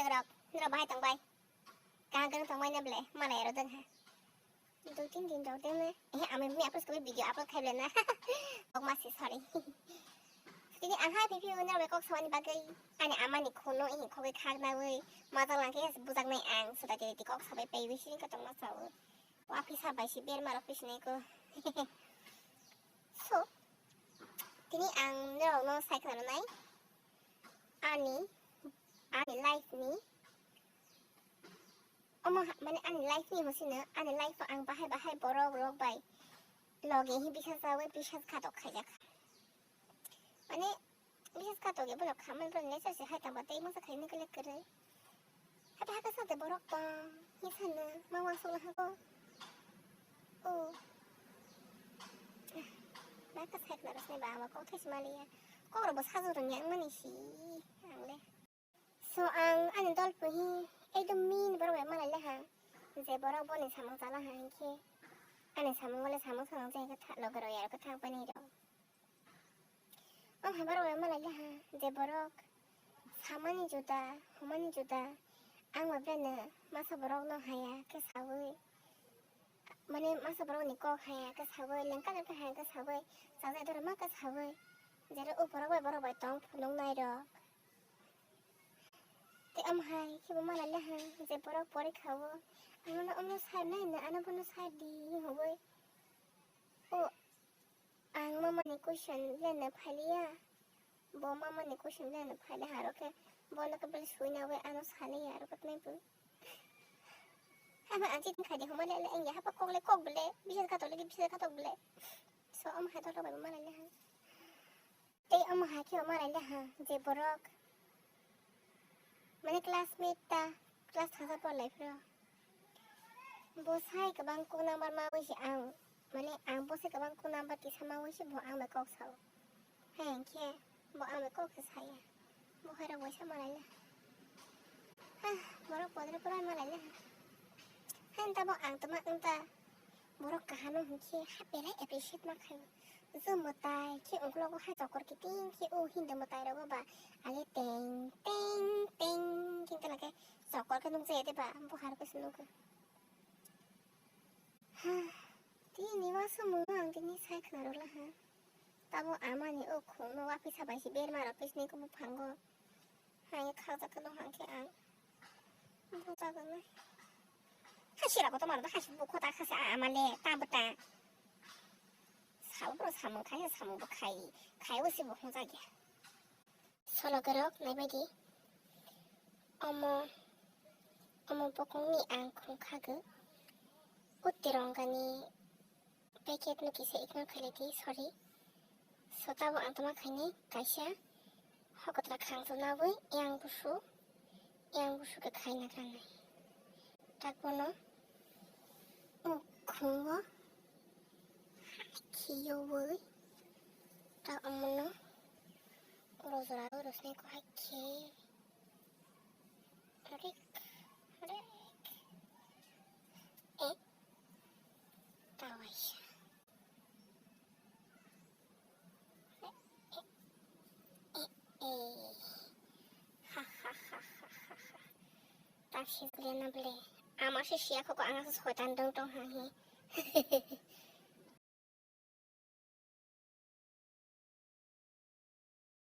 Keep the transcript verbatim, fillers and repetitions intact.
Norok, norok bahai tong bai. Kang kang tong bai na ble, malai aro dong ha. Dui tin din rok deng ne. Eh, ami mi upload khabi video upload khai ble na. Kok ma si, sorry. Tini ang hai pipi unar bai kok samani bagwi. Ani amani khono ihi khogwi khak na wi. Majak lang khe bujak nai ang. Suda tini kok sabai pai wi sini ka tong ma sawi. Wa pisa bai si ber marok pisi nai ko. So, tini ang norok no sai khna nai. Ani, ani life ni, omo ha-, mane ani life ni hosino, ani life o ang bahai bahai borok rok bai loge hi bisa jawi bisa khatok khaijak. Mane bisa khatok ya borok khamani borok nature se hai tangba tei masa khaini kele kere. Hata hata sate borok tong, hi sana, ma wangsuk na hako. O. Ba ka sai khna rosne ba, ba kok thai si maliya. Kok ro bo sajwk rwngya wngmani si, ang le. So ang ani dol puhi ekdom min borok bai malai le ha. Je borok boni samung chala ha hinkhe. Ani samung le samung sanang je khe tha-, loge rok ya khe thang pani rok. Ang habar bai malai le ha, je borok samani juda, humani juda. Ang bai beno masa borok no haya khe sawi. Mane masa borok ni kok haya khe sawi, lengka lengka haya khe sawi, chajai dora ma khe sawi. Jere o borok bai borok bai tong phunuk nai rok. Te omo hai khe bo malai le ha, je borok porikha o, ano no omo sai nai na, ano bono sai di hingwi. O, ang mamani question lena phailiya, bo mamani question lena phaile haro khe, bono khe bel suina wi ano saliya aro khe tmai bo. Hama ang chitin khai di homa le le, ang ya hapa kok le kok bele, bisas khatok le bisas khatok bele. So, omo hai to bai bo malai le ha. Tei omo hai khe omo rai le ha, je borok mane classmate ta, class thangsa por lai phro. Bo sai kwbang kok number ma wi se ang, mane ang bo sai kwbang kok number kisa ma wi se bo ang bai kok sao. Hai ang khe bo ang bai kok se saya. Bo hai rok bai sa malai le. Ha, borok podre pura malai le. Hai ta bo ang tama ang ta. Borok kaham no hwn khe ha belai appreciate ma khaio. Je mwtai khe ungklogo hai chokor kiting khe o hindi mwtai rogo ba ale teng teng teng khe tala khe chokor khe nukjaya de ba bo har khe se nugo. Ha, tini ma samung no ang tini sai khna rwla ha. Tabo amani o khungno waphisa bai se berma rok phisni khe buphango. Hai khajak khe no hang khe ang. Bo jaga nai. Hasi rago to mano hasi bukho ta khasi a amale ta bwta. Sabo bro samung khai samung bo khai. Khai bo se bo hung jagya. Sologerok naibaidi. Omo, omo bokongni ang khung khago. O tirongani packet no kisa ignore khailai di, sorry. So tabo ang toma khainai kaisa hokotra khang to nawi yang busu, yang busu khe khaina granai. Tak bono o khungo hai khiyowi tak omono oro jora rosnai ko hai khe rik rik e tawaisa. Eh, ha, ha, ha, ha, ha, ha. Tak si bole na bole. Ama se siya koko anga se soitan dong tong ha hi.